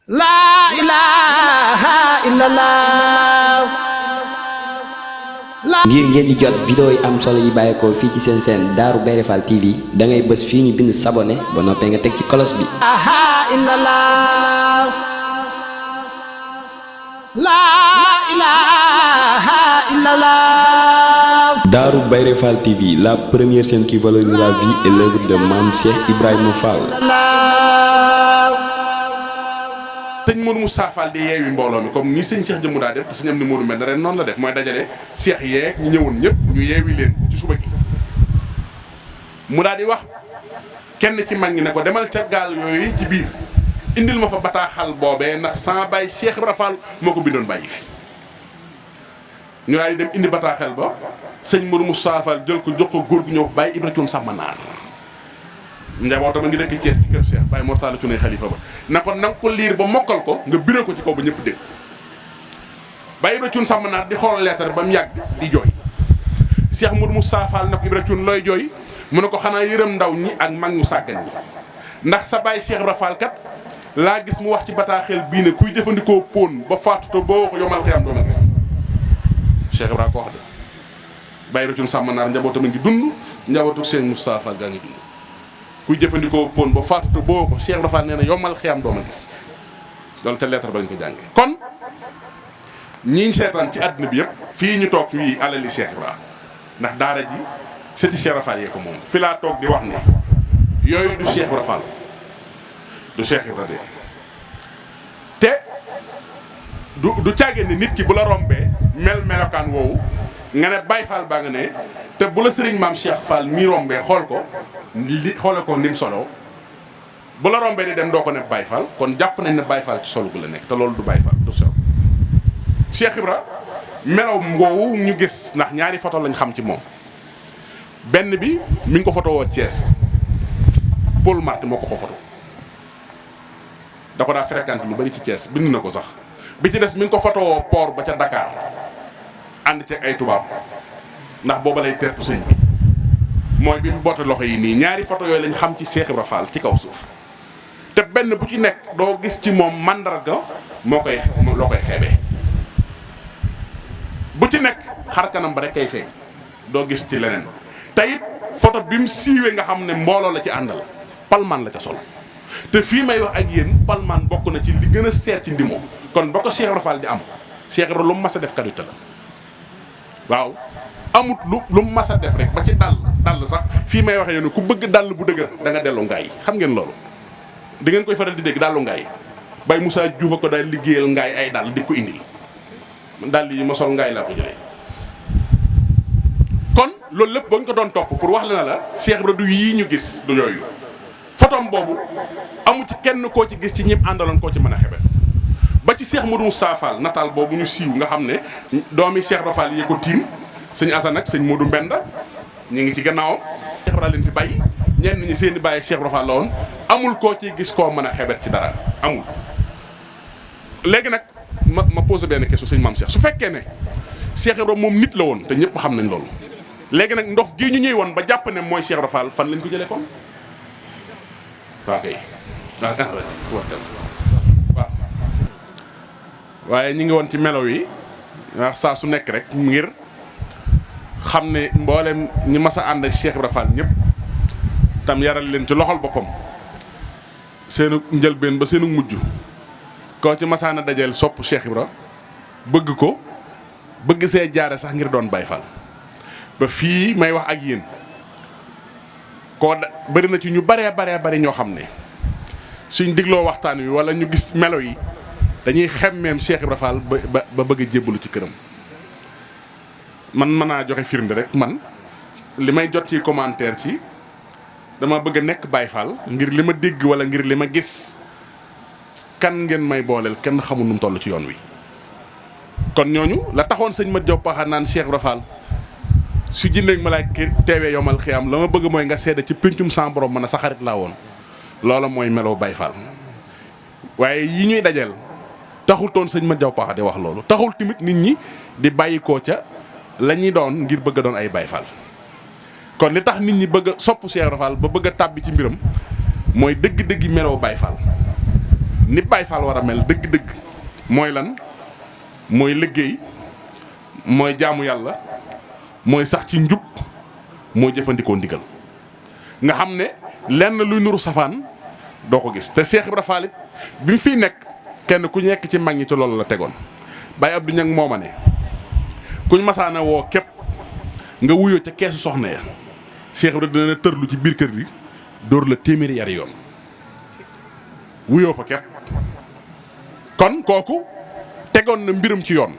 La ilaha illallah. ngir ngeen di jot vidéo yi am solo yi bàyyeekoo fii ci seen chaîne Darou Bairé Fall TV da ngay bës fii ñu bind s'abonner ba noppee nga teg ci cloche bi. La ilaha illallah. Darou Bairé Fall TV, la première chaîne qui valorise la vie et l'œuvre de Mame Cheikh Ibrahima Fall. sëñ Modou Moustapha Fall di yeewi mbooloo mi comme ni sëñ Cheikh jëmu daa def te sëñ am ni Modou mel na ren noonu la def mooy dajale Cheikh yeeg ñu ñëwoon ñëpp ñu yeewi leen ci suba gi mu daal di wax kenn ci mag ñi ne ko demal ca gaal yooyu ci biir indil ma fa bataaxal boobee ndax sama baay Cheikh Ibra Fall moo ko bindoon bàyyi fi ñu daal di dem indi bataaxal ba sëñ Modou Moustapha Fall jël ko jox ko góor gu ñëw Baye Ibra Cuun Sàmba Naar njabootam a ngi dëkk Thiès ci kër Cheikh Baye Mortala Cuun xalifa ba na ko nanga ko liir ba mokkal ko nga biré ko ci kaw ba ñëpp dégg Baye Ibra Cuun Sàmba Naar di xool leetar ba mu yàgg di jooy Cheikh Modou Moustapha Fall na ko Ibra Cuun looy jooy mu ne ko xanaa yërëm ndaw ñi ak mag ñu sàggan ñi ndax sa baay Cheikh Ibra Fall kat laa gis mu wax ci bataaxel bii ne kuy jëfandikoo pon ba faatu te boo wax yomal xiyam doo ma gis Cheikh Ibra ko wax de Baye Ibra Cuun Sàmba Naar njabootam a ngi dund njabootu Cheikh Moustapha Fall gaa ngi dund kuy jëfandikoo pon ba faatu te boo ko Cheikh Ibra Fall nee na yomal xiyam doo ma gis loolu te lettre ba lañ ko jàngee kon ñiñ seetaan ci àdduna bi yëpp fii ñu toog fii alali Cheikh Ibra ndax daara ji sëti Cheikh Ibra Fall yee ko moom fi laa toog di wax ne yooyu du Cheikh Ibra Fall du Cheikh Ibra de te du caagee ne nit ki bu la rombee melokaan woowu nga ne Baye Fall baa nga ne te bu la sëriñ maam Cheikh Fall mii rombee xoole ko nim solo bu la rombee di dem doo ko ne Baye Fall kon jàpp nañ ne Baye Fall ci solo gu la nekk te loolu du Baye Fall du solo Cheikh Ibra melaw ngoowu ñu gis ndax ñaari photo lañ xam ci moom benn bi mi ngi ko photo woo Thiès Paul Marty moo ko photo da ko daa fréquenté lu bari ci Thiès bind na ko sax bi ci des mi ngi ko photo woo port ba ca Dakar ànd ceeg ay tubaab ndax booba lay tertu sëñ bi mooy bi mu boote loxo yi nii ñaari photo yooyu lañ xam ci Cheikh Ibra Fall ci kaw suuf te benn bu ci nekk doo gis ci moom mandarga loo koy xeebee bu ci nekk xar kanam ba rek kay feeñ doo gis ci leneen te it photo bi mu siiwee nga xam ne mbooloo la ci àndal palman la ca sol te fii may wax ak yéen palman bokk na ci li gën a seer ci ndimo kon ba ko Cheikh Ibra Fall di am Cheikh Ibra lu mu mas a def qualité la waaw amut lu mu mas a def rek ba ci dàll sax fii may waxee yoon ku bëgg dàll bu dëgër da nga dellu ngaay xam ngeen loolu di ngeen koy faral di dégg dàllu ngaay Baye Moussa Diouf a ko daal liggéeyal ngaay ay dàll di ko indi dàll yi ma sol ngaay laa ko jëlee kon loolu lépp boo ñu ko doon topp pour wax la na la Cheikh Ibra du yii ñu gis du yooyu photom boobu amu ci kenn koo ci gis ci ñëpp àndaloon koo ci mën a xebet ba ci Cheikh Modou Moustapha Fall nataal boobu ñu siiw nga xam ne doomi Cheikh Ibra Fall yi ko tiim sëñ Assane ak sëñ Modou Mbenda ñu ngi ci gannaawam Cheikh Ibra leen fi bàyyi ñenn ñi seen i bàyyi Cheikh Ibra Fall la woon amul koo ci gis koo mën a xebet ci dara amul léegi nag ma posé benn question sëñ Mame Cheikh su fekkee ne Cheikh Ibra moom nit la woon te ñëpp xam nañ loolu léegi nag ndox gii ñu ñëw woon ba jàpp ne mooy Cheikh Ibra Fall fan lañ ko jëlee kon waaw kay waaw waaye ñi ngi woon ci melo yi wax saa su nekk rek ngir xam ne mboolem ñi mas a ànd ak Cheikh Ibra Fall ñëpp tam yaral leen ci loxol boppam seenu njëlbeen ba seenu mujj koo ci masaana dajeel sopp Cheikh Ibra bëgg ko bëgg see jaare sax ngir doon Baye Fall ba fii may wax ak yéen koo bari na ci ñu bari ñoo xam ne suñ digloo waxtaan wi wala ñu gis melo yi dañuy xemmeem Cheikh Ibra Fall ba bëgg a jébbalu ci këram man mën naa joxe firnde rek man li may jot ci commentaire ci dama bëgg a nekk Baye Fall ngir li ma dégg wala ngir li ma gis kan ngeen may booleel kenn xamul nu mu toll ci yoon wi kon ñooñu la taxoon sëñ ma Diop Paxa naan Cheikh Ibra Fall su jinneeg malaaka teewee yomal xiyaam la ma bëgg mooy nga seede ci péncum sans borom mën a sa xarit laa woon loola mooy meloo Baye Fall waaye yi ñuy dajeel taxul toon sëñ ma Diop Paxa di wax loolu taxul tamit nit ñi di bàyyikoo ca la ñuy doon ngir bëgg a doon ay Baye Fall kon li tax nit ñi bëgg a sopp Cheikh Ibra Fall ba bëgg a tàbbi ci mbiram mooy dëgg-dëgg meloo Baye Fall ni Baye Fall war a mel dëgg-dëgg mooy lan mooy liggéey mooy jaamu yàlla mooy sax ci njub mooy jëfandikoo ndigal nga xam ne lenn luy nuru safaan doo ko gis te Cheikh Ibra Fall it bi mu fiy nekk kenn ku nekk ci mag ñi ci loolu la tegoon Baye Abdou Niang mooma ne kuñ masaana woo képp nga wuyoo ca keesu soxna ya Cheikh Ibra dina tërlu ci biir kër gi dóor la téeméeri yari yoon wuyoo fa képp kon kooku tegoon na mbiram ci yoon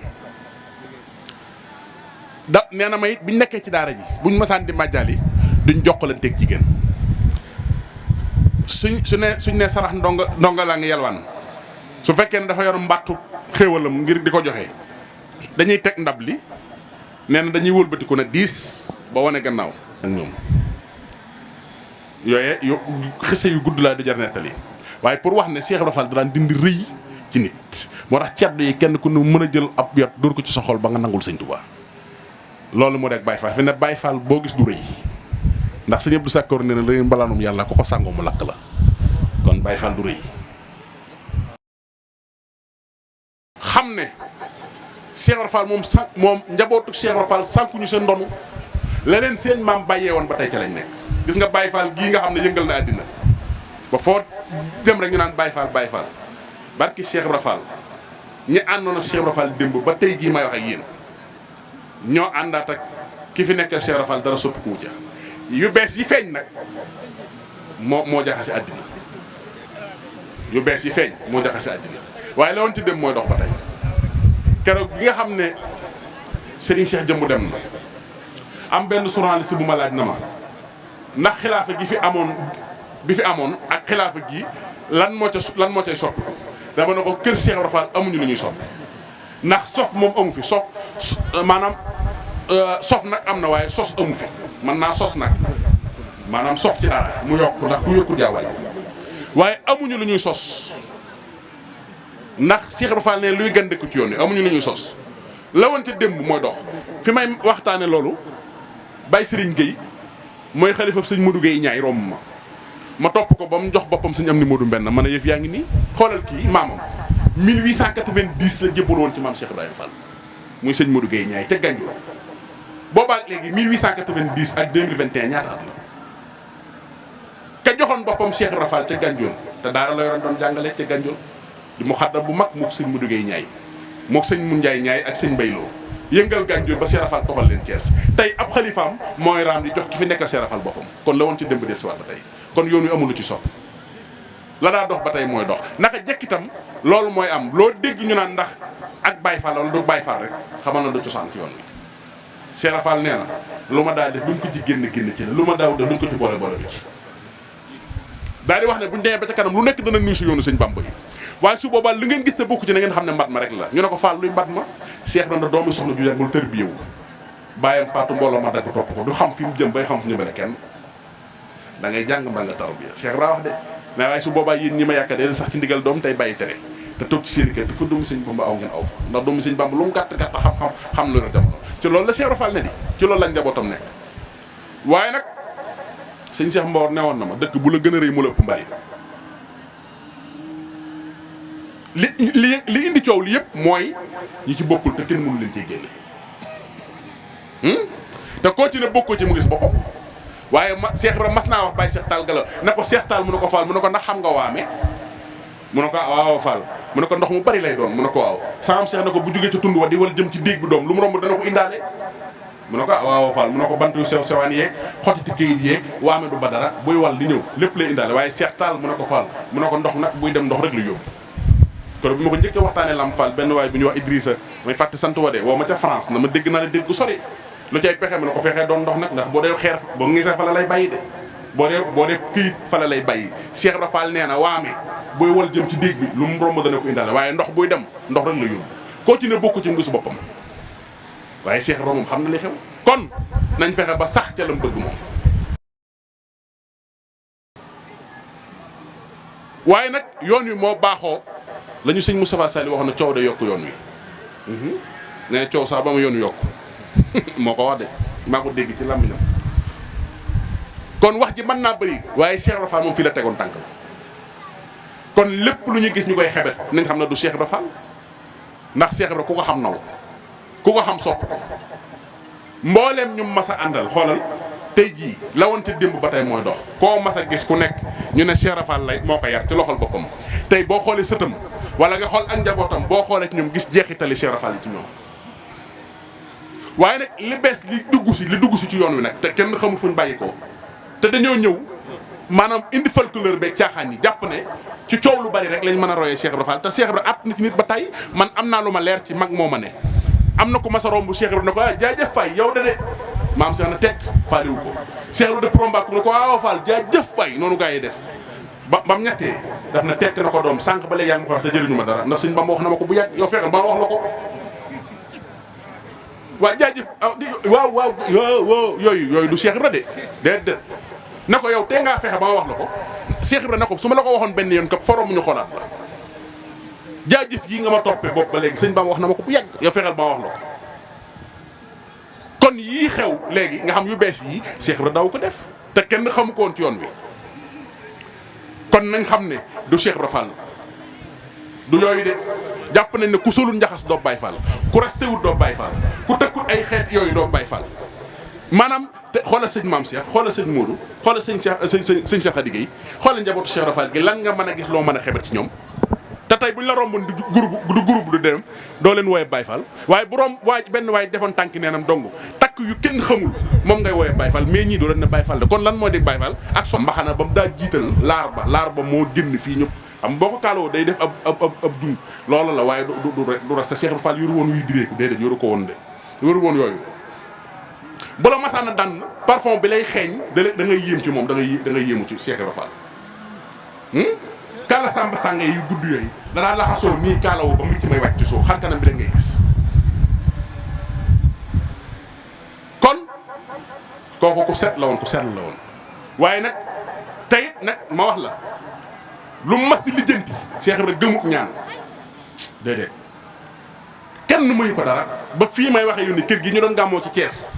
da nee na ma it biñ nekkee ci daara ji buñ masaan di màjjaal yi duñ jokkalanteeg jigéen suñ ne sarax ndonga laa ngi yalwaan su fekkee ne dafa yor mbattu xéewalam ngir di ko joxe dañuy teg ndab li nee na dañuy wëlbatiku ne diis ba wane gannaaw ak ñoom yooye xise yu gudd laa di jar nettali waaye pour wax ne Cheikh Ibra Fall daan dindi rëy ci nit moo tax ceddo yi kenn ku ne mën a jël ab yot dóor ko ci sa xol ba nga nangul Sëñ Tuubaa loolu moo dek Baye Fall fi ne Baye Fall boo gis du rëy ndax Sëñ Abdou Sakkoor nee na la mbalaanum yàlla ko ko sàngoo mu lakk la kon Baye Fall du rëy xam ne Cheikh Ibra Fall moom njabootu Cheikh Ibra Fall sànkuñu seen ndonu leneen seen maam bàyyee woon ba tey ca lañ nekk gis nga Baye Fall gii nga xam ne yëngal na àddina ba foo dem rek ñu naan Baye Fall Baye Fall barki Cheikh Ibra Fall ñi àndoon ak Cheikh Ibra Fall démb ba tey jii may wax ak yéen ñoo àndaat ak ki fi nekkee Cheikh Ibra Fall dara soppi ku ja yu bees yi feeñ nag moo jaxase àddina yu bees yi feeñ moo jaxase àddina waaye la woon ci dem mooy dox ba tey keroog bi nga xam ne Serigne Cheikh Jëmbu dem na am benn journaliste bu ma laaj na ma ndax xilaafa gi bi fi amoon ak xilaafa gi lan moo cay soppi dama ne ko kër Cheikh Ibra Fall amuñu lu ñuy soppi ndax sof moom amu fi maanaam sof nag am na waaye sos amu fi mën naa sos nag maanaam sof ci dara mu yokk ndax ku yokkut yaa wàññi waaye amuñu lu ñuy sos ndax Cheikh Ibra Fall ne luy gandeku ci yoon wi amuñu lu ñuy sos la woon ca démb mooy dox fi may waxtaane loolu Baye Serigne Gueye mooy xalifa sëñ Modou Gueye ñaay romb ma topp ko ba mu jox boppam sëñ am ni Modou Mbenn ma ne yëf yaa ngi nii xoolal kii maamam 1890 la jébbal woon ci maam Cheikh Ibrahima Fall muy sëñ Modou Gueye ñaay ca Gandiol boobaak léegi 1890 ak 2021 ñaata at la ka joxoon boppam Cheikh Ibrahima Fall ca Gandiol te daara la yoroon doon jàngale ca Gandiol di mu xaddam bu mag mook sëñ Modou Gueye ñaay mook sëñ Mun Njaay ñaay ak sëñ Mbayloo yëngal Gandiol ba Cheikh Ibra Fall toxal leen Thiès tey ab xalifaam mooy raam di jox ki fi nekkal Cheikh Ibra Fall boppam kon la woon ci démb del si waat ba tey kon yoon wi amul lu ci soppi la daa dox ba tey mooy dox naka jekk itam loolu mooy am loo dégg ñu naan ndax ak Baye Fall wala du Baye Fall rek xamal na du cosaan ci yoon wi Cheikh Ibra Fall nee na lu ma daa def luñ ko ci génn ci la lu ma daaw def luñ ko ci boole du ci daal di wax ne buñ demee ba ca kanam lu nekk dana nuyu si yoonu sëñ Bamba yi waaye su boobaa li ngeen gis te bokku ci na ngeen xam ne mbat ma rek la ñu ne ko Fall luy mbat ma Cheikh na doomu soxna ju yàggul tër bi yow bàyyam faatu mbooloo ma dagg topp ko du xam fi mu jëm bay xam fu ñu bale kenn da ngay jàng mbaa nga tarbiya Cheikh Ibra wax de mais waaye su boobaa yéen ñi ma yàkka dee sax ci ndigal doom tey bàyyi tere te toog ci seen kër te fa doomu sëñ Bamba aw ngeen aw fa ndax doomu sëñ Bamba lu mu gàtt gàtt xam lu jamono ci loolu la Cheikh Ibra Fall ne di ci loolu lañ njabootam nekk waaye nag sëñ Cheikh Mbawar newoon na ma dëkk bu la gën a rëy mu la ëpp mbari li indi coow li yëpp mooy ñi ci bokkul te kenn mënu leen cee génne te koo ci ne bokkoo ci mu gis boppam waaye Cheikh Ibra mas naa wax Baye Cheikh Tall Gala ne ko Cheikh Tall mu ne ko Fall mu ne ko ndax xam nga waame mu ne ko waaw Fall mu ne ko ndox mu bari lay doon mu ne ko waaw saam Cheikh ne ko bu jógee ca tund wa di wala jëm ci déeg bi doom lu mu romb dana ko indaale mu ne ko waaw Fall mu ne ko bant yu sew sewaan yeeg xottiti këyit yeeg waame du ba dara buy wal di ñëw lépp lay indaale waaye Cheikh Tall mu ne ko Fall mu ne ko ndox nag buy dem ndox rek la yóbbu kon bi ma ko njëkk a waxtaanee Lam Fall benn waay bu ñuy wax Idrissa may fàtte sant wa de woo ma ca France na ma dégg naa ne dégg gu sori lu cay pexe mu ne ko fexee doon ndox nag ndax boo dee xeer boo ngisee fa la lay bàyyi de boo dee këyit fa la lay bàyyi Cheikh Ibra Fall nee na waame booy wal jëm ci déeg bi lu mu romb dana ko indaale waaye ndox buy dem ndox rek la yóbbu koo ci ne bokku ci ngisu boppam waaye Cheikh Ibra moom xam na li xew kon nañ fexe ba sax ca lam bëgg moom waaye nag yoon wi moo baaxoo la ñu sëñ Moustapha Sall waxoon na coow de yokk yoon wi nee coow sax ba ma yoon wi yokk moo ko wax de maa ko dégg ci làmmiñam kon wax ji mën naa bëri waaye Cheikh Ibra Fall moom fii la tegoon tànk kon lépp lu ñu gis ñu koy xebet nañ xam ne du Cheikh Ibra Fall ndax Cheikh Ibra ku ko xam naw ku ko xam sopp ko mbooleem ñu mas a àndal xoolal tey jii la woon ci démb ba tey mooy dox koo mas a gis ku nekk ñu ne Cheikh Ibra Fall lay moo ko yar ci loxol boppam tey boo xoolee sëtam wala nga xool ak njabootam boo xoolee ci ñoom gis jeexitali Cheikh Ibra Fall yi ci ñoom waaye nag li bees li dugg si ci yoon wi nag te kenn xamul fuñ bàyyi ko te dañoo ñëw maanaam indi folklore beeg caaxaan yi jàpp ne ci coow lu bari rek lañ mën a royee Cheikh Ibra Fall te Cheikh Ibra at na ci nit ba tey man am naa lu ma leer ci mag moo ma ne am na ko mas a romb Cheikh Ibra ne ko jaajëf Faye yow de maam Cheikh na teg faaliwu ko Cheikh Ibra de prombaku ne ko waaw Fall jaajëf Faye noonu gaa yi def bam ñettee daf na tekk na ko doom sànq ba léegi yaa ngi ko wax te jëriñu ma dara ndax sëñ Bamba wax na ma ko bu yàgg yow fexeel ba wax la ko waa jaajëf waaw yooyu du Cheikh Ibra de déedéet na ko yow tee ngaa fexe ba ma wax la ko Cheikh Ibra na ko su ma la ko waxoon benn yoon kap forom ñu xoolaat la jaajëf yi nga ma toppee bopp ba léegi sëñ Bamba wax na ma ko bu yàgg yow fexeel ba ma wax la ko kon yii xew léegi nga xam yu bees yi Cheikh Ibra daw ko def te kenn xamu ko woon ci yoon wi kon nañ xam ne du Cheikh Ibra Fall du yooyu de jàpp nañ ne ku solul njaxas doo Baay Fall ku resté wut doo Baay Fall ku tëkkut ay xeet yooyu doo Baay Fall maanaam te xoolal sëñ Maam Cheikh xoolal sëñ Modou xoolal sëñ Cheikh Khady Gueye xoolal njabootu Cheikh Ibra Fall gi lan nga mën a gis loo mën a xebat ci ñoom te tey buñ la romboon du groupe du dem doo leen wooyee Baay Fall waaye bu romb benn waay defoon tànki neenam dong takk yu kenn xamul moom ngay wooyee Baay Fall mais ñii doo leen ne Baay Fall de kon lan moo di Baay Fall ak so mbaxana ba mu daa jiital laar ba moo génn fii ñëpp am boo ko kaaloo day def ab dung loolu la waaye du reste Cheikh Ibra Fall yoru woon yuy direeku déedéet yoru ko woon de yoru woon yooyu bu la masaana daan parfum bi lay xeeñ da ngay yéem ci moom da ngay yéemu ci Cheikh Ibra Fall kaala samba sànga yu gudd yooyu danaa laxasoo nii kaalawu ba mu ci may wàcc ci suuf xar kanam bi da ngay gis kon kooku ku set la woon ku sell la woon waaye nag tey nag ma wax la lu mas di lijjanti Cheikh Ibra gëmut ñaan déedéet kenn mëyu ko dara ba fii may waxee yu ni kër gi ñu doon gàmmoo ci Thiès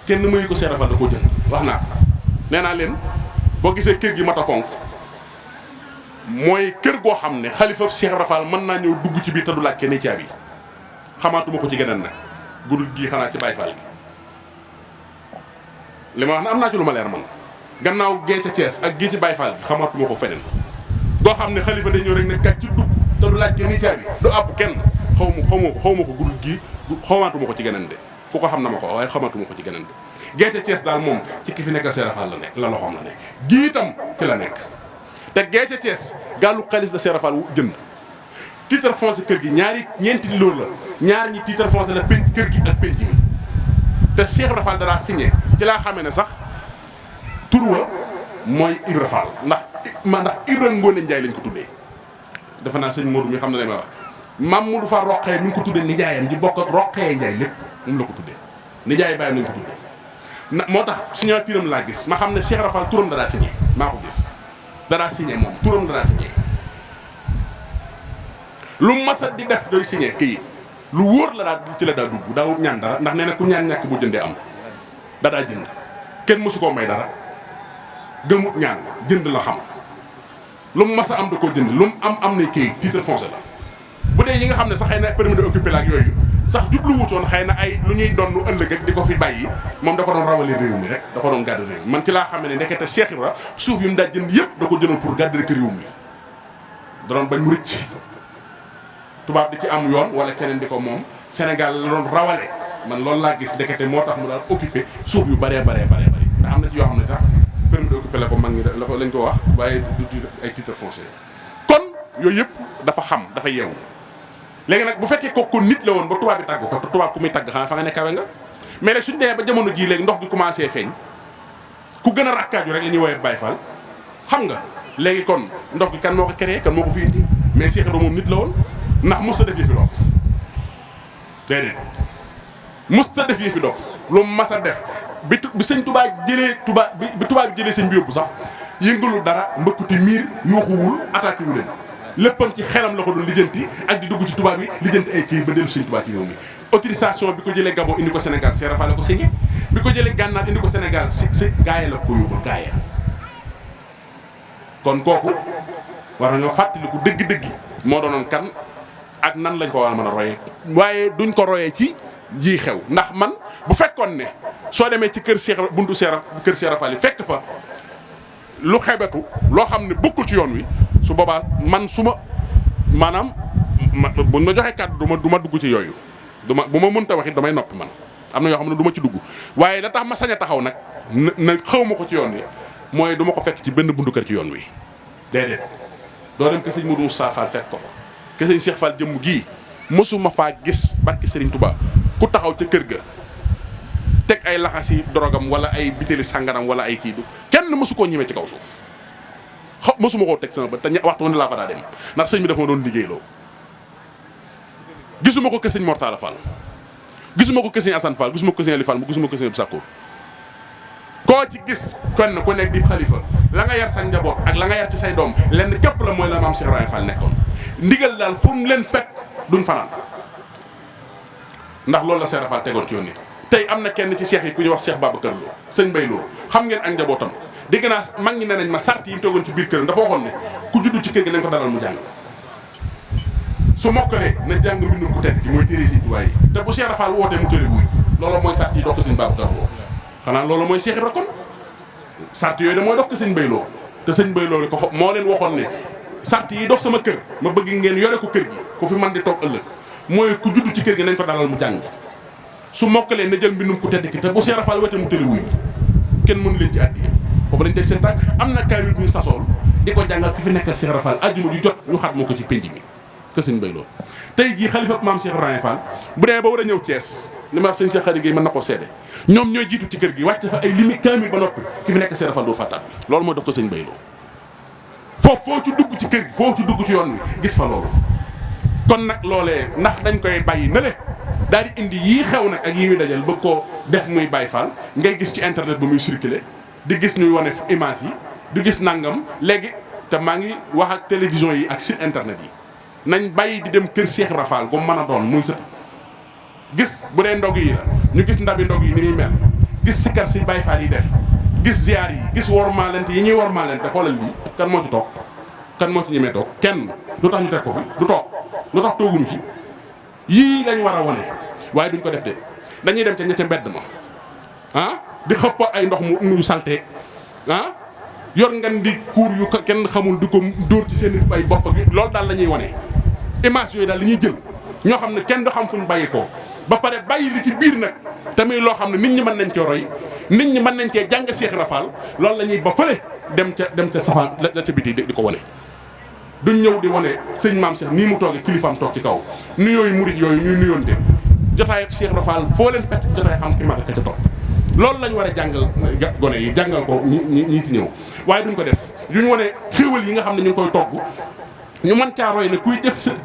kenn mëyu ko Cheikh Ibra Fall da koo jënd wax naa nee naa leen boo gisee kër gi mat a fonk mooy kër goo xam ne xalifa Cheikh Ibra Fall mën naa ñëw dugg ci biir te du laaj kenn caabi xamaatuma ko ci geneen nag gudul gii xanaa ci Baye Fall gi li ma wax na am naa ci lu ma leer man gannaaw gee ca Thiès ak gii ci Baye Fall gi xamaatuma ko feneen goo xam ne xalifa day ñëw rek ne kat ci dugg te du laaj kenn caabi du àbb kenn xaw ma ko gudul gii xamaatuma ko ci geneen de ku ko xam na ma ko waaye xamaatuma ko ci geneen de gee ca Thiès daal moom ci ki fi nekk Cheikh Ibra Fall la nekk la loxoom la nekk gii itam ci la nekk te gee ca Thiès gàllu xaalis la Cheikh Ibra Fall jënd titre foncier kër gi ñeenti loolu la ñaar ñi titre foncier la penc kër gi ak penc mi te Cheikh Ibra Fall dara signé ci laa xamee ne sax tur wa mooy Ibra Fall ndax Ibra Ngoone Njaay lañ ko tuddee defe naa sëñ Modou mi xam na lay ma wax Maam Modou Fall Roqee mi ngi ko tuddee nijaayam di bokk ak Roqee Njaay lépp moom la ko tuddee nijaay bàyyam lañ ko tuddee moo tax signature am laa gis ma xam ne Cheikh Ibra Fall turam dara signé maa ko gis dara signé moom turam dara signé lu masa di def doy signé këyit lu wóor la daal ci la daa dugg daa wut ñaan dara ndax nee na ku ñaan ñàkk bu jëndee am daa jënd kenn mësu koo may dara gëmut ñaan jënd la xam lu mu masa am da koo jënd lu mu am na këyit titre foncier la bu dee yi nga xam ne sax xëy na permis de occuper la ak yooyu sax jublu wutoon xëy na ay lu ñuy donnu ëllëg ak di ko fi bàyyi moom da ko doon rawale réew mi rek da ko doon gàddu réew mi man ci laa xam ne ndekete Cheikh Ibra suuf yi mu daa jënd yëpp da ko jëloon pour gàddu rek réew mi da doon bañ mu rëcc tubaab di ci am yoon wala keneen di ko moom Sénégal la doon rawale man loolu laa gis ndekete moo tax mu daal occupé suuf yu bëree ndax am na ci yoo xam ne sax permis de occuper la ko mag ñi lañ ko wax waaye du ay titre foncier kon yooyu yëpp dafa xam dafa yeewu léegi nag bu fekkee kooku nit la woon ba tubaab bi tàgg ko te tubaab ku muy tàgg xanaa fa nga ne kawe nga mais nag suñu demee ba jamono jii léegi ndox gi commencé feeñ ku gën a rakkaaju rek la ñuy woowee Baye Fall xam nga léegi kon ndox gi kan moo ko créé kan moo ko fi indi mais Cheikh Ibra moom nit la woon ndax mos ta def yëfi dof déedéet mos ta def yëfi dof lu mas a def bi sëñ tubaab jëlee bi tubaab bi jëlee sëñ bi yóbbu sax yëngalu dara mbëkkuti miir yuuxuwul attaqué wu leen léppam ci xelam la ko doon lijjanti ak di dugg ci tubaab yi lijjanti ay kii ba dellu sëñ tubaab ci réew mi autorisation bi ko jëlee Gabon indi ko Sénégal Cheikh Ibra Fall la ko signé bi ko jëlee Gànnaar indi ko Sénégal si gaaya la ko yóbbul gaaya kon kooku war nañoo fàttaliku dëgg-dëgg moo doonoon kan ak nan lañ ko war a mën a royee waaye duñ ko royee ci yii xew ndax man bu fekkoon ne soo demee ci kër Cheikh buntu kër Cheikh Rafal yi fekk fa lu xebetu loo xam ne bokkul ci yoon wi su boobaa man su ma maanaam buñ ma joxee kàddu du ma dugg ci yooyu bu ma mënta wax it damay noppi man am na yoo xam ne du ma ci dugg waaye la tax ma sañ a taxaw nag na xaw ma ko ci yoon wi mooy du ma ko fekk ci benn buntu kër ci yoon wi déedéet doo dem ke sëñ Modou Moussa Fall fekk ko fa ke sëñ Cheikh Fall jëmm gii mësuma faa gis barke Serigne Touba ku taxaw ca kër ga teg ay laxasi dorogam wala ay bitéeli sàngaram wala ay kii du kenn mësu koo ñemee ci kaw suuf mësuma koo teg sama bët te waxtu ne laa fa daa dem ndax sëñ bi dafa ma doon liggéeyloo gisuma ko ke sëñ Mortala Fall gisuma ko ke sëñ Assane Fall gisuma ko ke sëñ Ali Fall mu gisuma ko ke sëñ Abdou Sakkour koo ci gis kenn ku nekk di xalifa la nga yar sa njaboot ak la nga yar ci say doom lenn képp la mooy la maam Cheikh Ibrahima Fall nekkoon ndigal daal fu mu leen fekk duñ fanaan ndax loolu la Cheikh Fall tegoon ci yoon nit tey am na kenn ci seex yi ku ñuy wax Cheikh Babacar Lo sëñ Bay Lo xam ngeen ak njabootam dégg naa mag ñi ne nañ ma sart yi mu tegoon ci biir këram dafa waxoon ne ku juddu ci kër gi nañ ko dalal mu jàng su mokkalee na jàng mbindum ku tedd ki mooy téere Sëñ Tuubaa yi te bu Cheikh Fall wootee mu tëri wuy loolu mooy sart yi dox ko sëñ Babacar Lo xanaa loolu mooy Cheikh Ibra kon sart yooyu da mooy dox ko sëñ Bay Lo te sëñ Bay Lo ko moo leen waxoon ne sart yi dox sama kër ma bëgg ngeen yore ko kër gi ku fi man di toog ëllëg mooy ku juddu ci kër gi nañ ko dalal mu jàng su mokkalee na jël mbindum ku tedd ki te bu Cheikh Fall wootee mu tëri wuy kenn mënu leen ci addiya foofu lañ teg seen tànk am na kaamil bu ñu sasool di ko jàngal ku fi nekkal Cheikh Fall ajjuma ju jot ñu xat moo ko ci penc mi que sëñ Bay Lo tey jii xalifa maam Cheikh Ibrahima Fall bu dee ba war a ñëw Thiès li ma wax sëñ Cheikh Khady Gueye mën na koo seede ñoom ñooy jiitu ci kër gi wàcc fa ay limi kaamil ba noppi ki fi nekk Cheikh Fall doo fàttaat loolu mooy dox ko sëñ Bay Lo foofu foo ci dugg ci kër gi foo ci dugg ci yoon wi gis fa loolu kon nag loolee ndax dañ koy bàyyi na le daal di indi yii xew nag ak yi ñuy dajal bëgg koo def muy Baye Fall ngay gis ci internet ba muy circuler di gis ñuy wane image yi di gis nangam léegi te maa ngi wax ak télévision yi ak site internet yi nañ bàyyi di dem kër Cheikh Ibra Fall gu mën a doon muy sët gis bu dee ndog yi la ñu gis ndabi ndog yi ni muy mel gis sikkar si Baye Fall yi def gis ziar yi gis wormaalante yi ñuy wormaalante xoolal lii kan moo ci toog kan moo ci ñemee toog kenn lu tax ñu teg ko fi du toog lu tax tooguñu fi yii lañ war a wane waaye duñ ko def de dañuy dem ca ña ca mbedd ma ah di xëpp ay ndox mu salté ah yor ngan di kuur yu kenn xamul di ko dóor ci seen ay bopp ak loolu daal la ñuy wane image yooyu daal la ñuy jël ñoo xam ne kenn du xam fu ñu bàyyi ko ba pare bàyyi li ci biir nag tamit loo xam ne nit ñi mën nañ cee roy nit ñi mën nañ cee jàng Cheikh Ibra Fall loolu la ñuy ba fële dem ca safaan la ca biti di ko wane duñ ñëw di wane sëñ maam Cheikh nii mu toogee kilifaam toog ci kaw nuyooyu murit yooyu ñuy nuyoonte jotaay Cheikh Ibra Fall foo leen fekk jotaay xam ki mag ka ca topp loolu lañ war a jàngal gone yi jàngal ko ñi fi ñëw waaye duñ ko def duñ wane xéewal yi nga xam ne ñu ngi koy togg ñu mën caa roy ne kuy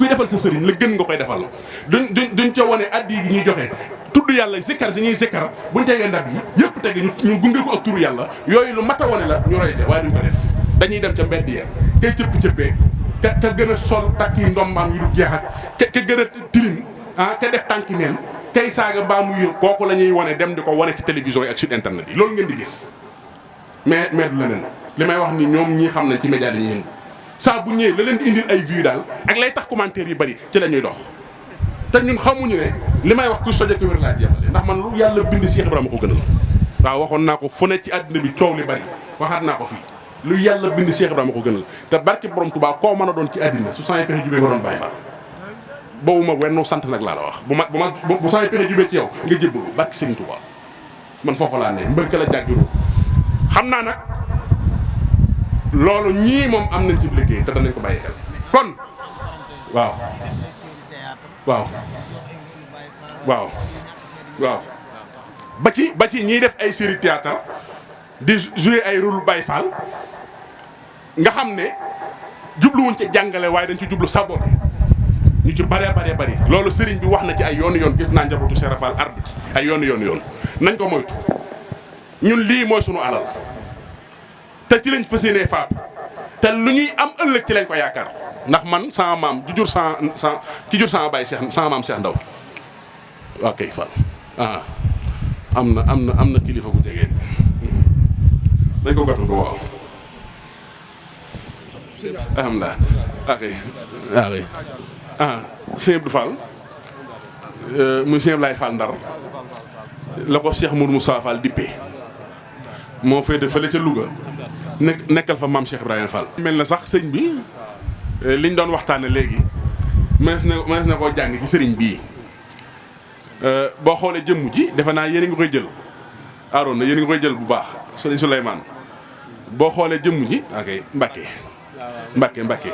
defal sa sëriñ la gën nga koy defal duñ ca wane addi yi ñuy joxe tudd yàlla zikkar si ñuy zikkar buñ tegee ndab yi yëpp tege ñu gunge ko ak turu yàlla yooyu lu mat a wane la ñu roy te waaye duñ ko def dañuy dem ca mbedd ya kay cëpp-cëppee ka gën a sol takki ndombaam yu du jeex ak ka gën a tilim ah ka def tànki neen kay saaga mbaa muy kooku la ñuy wane dem di ko wane ci télévision yi ak site internet yi loolu ngeen di gis mais du leneen li may wax ni ñoom ñii xam nañ ci média yi yëngu saa bu ñëwee la leen di indil ay vues daal ak lay tax commentaire yi bari ci la ñuy dox te ñun xamuñu ne li may wax ku soje ko wér laa jéemale ndax man lu yàlla bind Cheikh Ibrahima ko gënal waaw waxoon naa ko fu ne ci àddina bi coow li bari waxaat naa ko fii lu yàlla bind Cheikh Ibrahima ko gënal te barke borom Touba koo mën a doon ci àddina su saa pexe jubee nga doon Baye Fall boobu ma wenn sant nag laa la wax bu saa pexe jubee ci yow nga jébbalu barke Serigne Touba man foofu laa ne mbër ka la jàggiru xam naa nag loolu ñii moom am nañ ci liggéey te danañ ko bàyyi xel kon waaw ba ci ñiy def ay série théâtre di jouer ay rôle Baye Fall nga xam ne jubluwuñ ci jàngale waaye dañ ci jublu saboté ñu ci bari loolu sëriñ bi wax na ci ay yoon gis naa njabootu Cheikh Fall ardu ci ay yoon nañ ko moytu ñun lii mooy sunu alal te ci lañ fas yéenee faatu te lu ñuy am ëllëg ci lañ ko yaakaar ndax man sama maam ju jur ki jur sama baay Cheikh sama maam Cheikh Ndaw waaw kay Fall am na kilifa gu jege dañ ko gàttandu waaw alhamdulilah ok sëñ Abdou Fall muy sëñ Ablaye Fall Ndar la ko Cheikh Mourou Moussa Fall dippee moo féete fële ca Louga nekkal fa maam Cheikh Ibrahima Fall. mel na sax sëñ bi liñ doon waxtaane léegi mënees na koo jàng ci sëriñ bii boo xoolee jëmm ji defe naa yéen a ngi koy jël Arona yéen a ngi koy jël bu baax sëriñ Souleymane boo xoolee jëmm ji ok Mbacke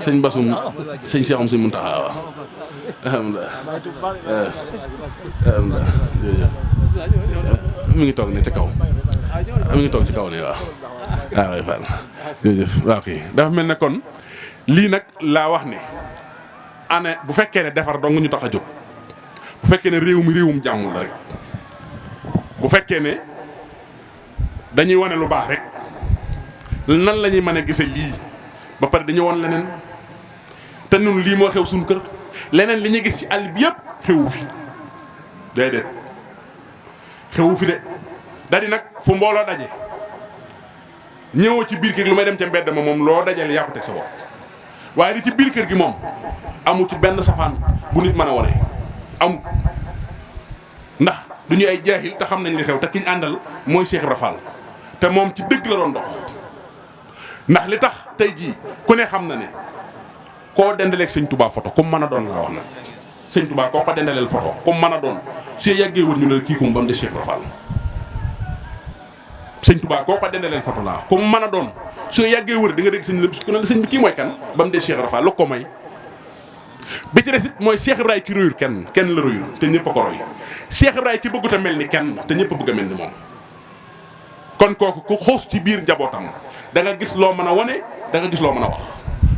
sëñ Basum sëñ Cheikhoum sëñ Mountakha waaw alhamdulilah mi ngi toog ne ca kaw mi ngi toog ci kaw ne waaw waay Fall jërëjëf waaw kii dafa mel ne kon lii nag laa wax ne ane bu fekkee ne defar dong ñu tax a jóg bu fekkee ne réew mi réewum jàmm la rek bu fekkee ne dañuy wane lu baax rek nan la ñuy mën a gise lii ba pare dañu woon leneen te ñun lii moo xew suñu kër leneen li ñuy gis ci àll bi yëpp xewu fi déedéet xewu fi de da di nag fu mbooloo daje ñëwoo ci biir kër gi lu may dem ca mbedd ma moom loo dajale yaa ko teg sa bopp waaye li ci biir kër gi moom amu ci benn safaan bu nit mën a wone amu ndax du ñu ay jaahil te xam nañ li xew te ki ñu àndal mooy Cheikh Ibra Fall te moom ci dëgg la doon dox ndax li tax tey jii ku ne xam na ne koo dendaleeg sëñ Touba photo comme mën a doon laa wax nag sëñ Touba koo ko dendaleel photo comme mën a doon su yàggee wër ñu ne kii ko ba mu de Cheikh Ibra Fall sëñ Touba koo ko dendaleel photo laa comme mën a doon su yàggee wër di nga dégg sëñ ku ne la sëñ bi kii mooy kan ba mu de Cheikh Ibra Fall lu ko may bi ci des it mooy Cheikh Ibrahima ki royul kenn la royul te ñëpp a ko roy Cheikh Ibrahima ki bëggut a mel ni kenn te ñëpp a bëgg a mel ni moom kon kooku ku xoos ci biir njabootam da nga gis loo mën a wane da nga gis loo mën a wax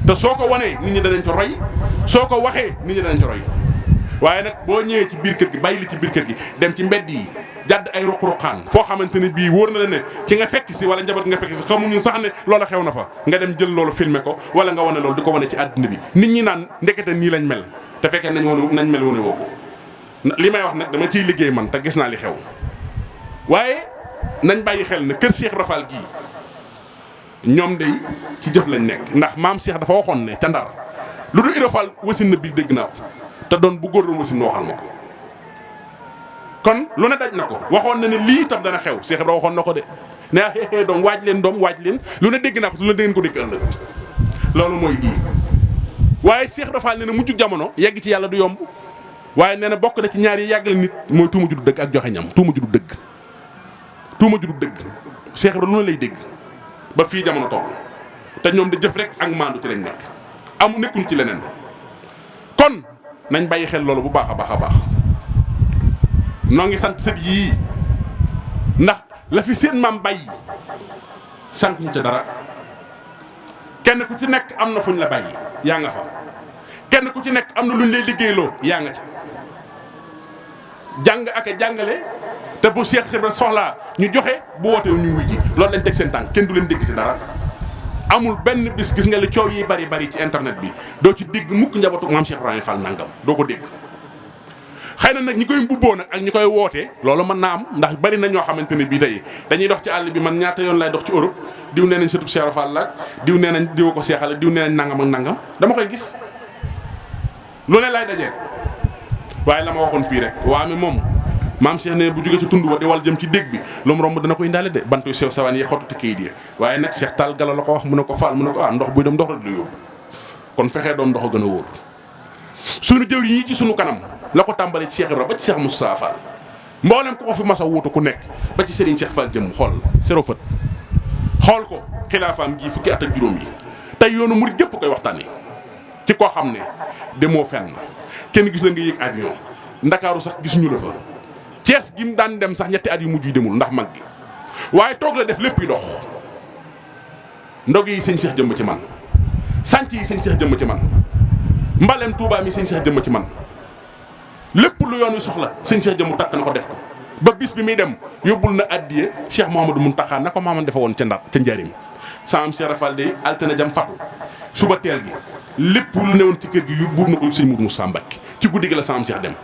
te soo ko wanee nit ñi danañ ko roy soo ko waxee nit ñi danañ ko roy waaye nag boo ñëwee ci biir kër gi bàyyi li ci biir kër gi dem ci mbedd yi jàdd ay ruq-ruqaan foo xamante ne bii wóor na la ne ki nga fekk si wala njaboot nga fekk si xamuñu sax ne loola xew na fa nga dem jël loolu filmer ko wala nga wane loolu di ko wane ci àddina bi nit ñi naan ndekete nii lañ mel te fekkee nañ mel wane woo ko li may wax nag dama ciy liggéey man te gis naa li xew waaye nañ bàyyi xel ne kër Cheikh Ibra Fall gii ñoom day ci jëf lañ nekk ndax maam Cheikh dafa waxoon ne ca Ndar lu du Ibra Fall wasin na bii dégg naa ko te doon bu góor doon wasin na waxal ma ko kon lu ne daj na ko waxoon na ne lii itam dana xew Cheikh Ibra waxoon na ko de ne xeexee doom waaj leen lu ne dégg naa ko lu ne dangeen ko dégg ëllëg loolu mooy lii waaye Cheikh Ibra Fall nee na mujj jamono yegg ci yàlla du yomb waaye nee na bokk na ci ñaar yi yàggale nit mooy tuuma ju du dëgg ak joxe ñam tuuma ju du dëgg Cheikh Ibra lu ne lay dégg ba fii jamono toll te ñoom da jëf rek ak maandu ci lañ nekk nekkuñ ci leneen kon nañ bàyyi xel loolu bu baax a baax a baax noo ngi sant sët yii ndax la fi seen maam bàyyi sant ñu ca dara kenn ku ci nekk am na fuñ la bàyyi yaa nga fa kenn ku ci nekk am na luñ lay liggéeyloo yaa nga ca jàng ak a jàngale te bu Cheikh Ibra soxlaa ñu joxe bu wootee ñu wuy ji loolu lañ teg seen tànk kenn du leen dégg ci dara amul benn bis gis nga li coow yi bari ci internet bi doo ci dégg mukk njabootu maam Cheikh Ibrahima Fall nangam doo ko dégg xëy na nag ñi koy mbubboo nag ak ñi koy wootee loolu mën naa am ndax bari na ñoo xamante ne bii tey dañuy dox ci àll bi man ñaata yoon lay dox ci Europe diw nee nañ sëtub Cheikh Fall la diw nee nañ diw ko seexale diw nee nañ nangam ak nangam dama koy gis lu ne lay dajee waaye la ma waxoon fii rek waa mi moom maam Cheikh ne bu jógee ci tund wa di wal jëm ci dégg bi lu mu romb dana ko indaale de bantu sew sawaan yi xottu te kayit yi waaye nag Cheikh Tall Galo la ko wax mu ne ko Fall mu ne ko ndox buy dem ndox rek la yóbbu kon fexee doon ndox a gën a wóor suñu jëw yi ci suñu kanam la ko tàmbalee ci Cheikh Ibra ba ci Cheikh Moussa Fall mboolem ko fi mas a wuutu ku nekk ba ci Serigne Cheikh Fall jëm xool sero fët xool ko xilaafaam gi fukki at ak juróom yi tey yoonu murid gépp koy waxtaanee ci koo xam ne demoo fenn kenn gis la nga yéeg avion ndakaaru sax gisuñu la fa Cees gi mu daan dem sax ñetti at yu mujj yi demul ndax mag gi waaye toog la def lépp yi dox ndog yi sëñ Cheikh jëmb ci man sànc yi sëñ Cheikh jëmb ci man mbalem Touba mi sëñ Cheikh jëmb ci man lépp lu yoon wi soxla sëñ Cheikh jëmb takk na ko def ko ba bis bi muy dem yóbbul na addiye Cheikh Mouhamadou Mountakha na ko maamam defe woon ca Ndar ca Njaarim saam Cheikh Rafal de altine jam fatu suba teel gi lépp lu newoon ci kër gi yóbbu na ko sëñ Mourou Moussa Mbacké ci guddi gi la saam Cheikh dem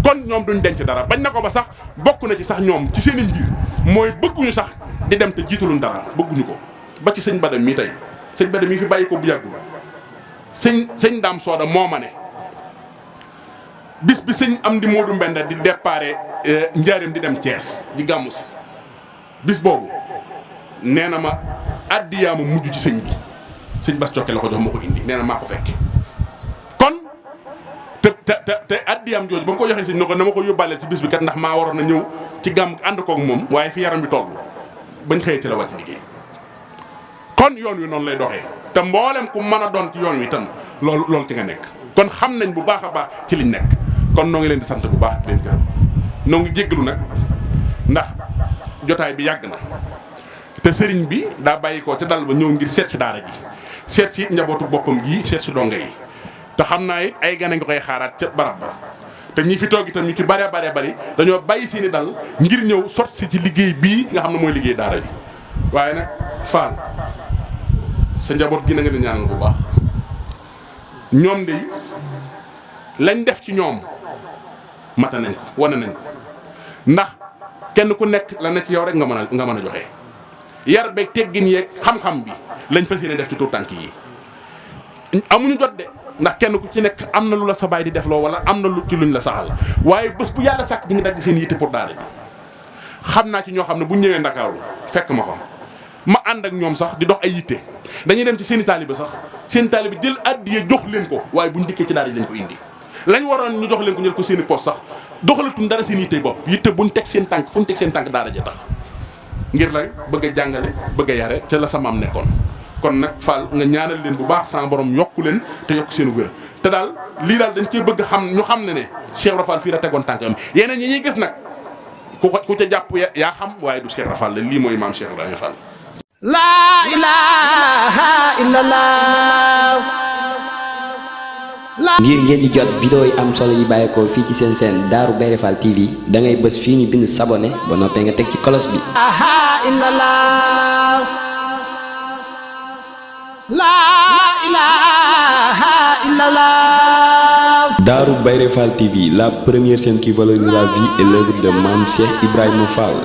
kon ñoom duñ denc dara bañ na ko ba sax bokk na ci sax ñoom ci seen i mbir mooy bëgguñu sax di dem te jiitaluñ dara bëgguñu ko ba ci sëñ Bada mii tey sëñ Bada mii fi bàyyi ko bu yàggul sëñ Daam Sooda moo ma ne bis bi sëñ Amdi Moodu Mbenda di déparé njaareem di dem Thiès di gàmmu si bis boobu nee na ma addiyaa ma mujj ci sëñ bi sëñ Bas Cokke la ko jox moo ko indi nee na maa ko fekk kon te addiyaam jooju ba mu ko joxee sëñ ne ko na ma ko yóbbaale ci bis bi kat ndax maa waroon na ñëw ci gàmm ànd koog moom waaye fi yaram bi toll bañ xëyee ci la wàcc liggéey kon yoon wi noonu lay doxee te mboolem ku mën a doon ci yoon wi itam loolu ci nga nekk kon xam nañ bu baax a baax ci liñ nekk kon noo ngi leen di sant bu baax di leen gërëm noo ngi jéggalu nag ndax jotaay bi yàgg na te sëriñ bi daa bàyyi ko ca dal ba ñëw ngir seet si daara ji seet si njabootu boppam gii seet si donga yi te xam naa it ay gane nga koy xaaraat ca barab ba te ñi fi toog itam ñu ci bare bari dañoo bàyyi seeni dal ngir ñëw sot si ci liggéey bii nga xam ne mooy liggéey daara ji waaye nag Fall sa njaboot gi na nga di ñaanal bu baax ñoom de lañ def ci ñoom mata nañ ko wane nañ ko ndax kenn ku nekk la na ci yow rek nga mën a joxe yar beeg teggin yeeg xam-xam bi lañ fas yéene def ci tuut tànk yi amuñu jot de ndax kenn ku ci nekk am na lu la sa baay di def loo wala am na lu ci luñ la saxal waaye bés bu yàlla sàkk ñi ngi dagg seen yitte pour daara ji xam naa ci ñoo xam ne bu ñëwee Ndakaaru fekk ma ko ma ànd ak ñoom sax di dox ay yitte dañuy dem ci seeni taalibe sax seen taalibe jël addiye jox leen ko waaye buñ dikkee ci daara ji lañ ko indi lañ waroon ñu jox leen ko ñël ko seeni poos sax doxalatum dara seen yitte bopp yitte buñ teg seen tànk fu ñu teg seen tànk daara ja tax ngir la bëgg a jàngale bëgg a yare ca la sa maam nekkoon kon nag Fall nga ñaanal leen bu baax sama borom yokku leen te yokk seen wér te daal lii daal dañ cee bëgg xam ñu xam ne Cheikh Ibra Fall fii la tegoon tànkam yeneen yi ñuy gis nag ku ca jàpp yaa xam waaye du Cheikh Ibra Fall la lii mooy maam Cheikh Ibrahima Fall. La ilaha illallah. ngir ngeen di jot vidéo yi am solo yi bàyyeekoo fii ci seen seen Darou Bairé Fall TV da ngay bës fii ñu bind s'abonné ba noppee nga teg ci cloche bi. La ilaha illallah. Darou Bairé Fall TV, la première chaîne qui valorise la vie et l'œuvre de Mame Cheikh Ibrahima Fall.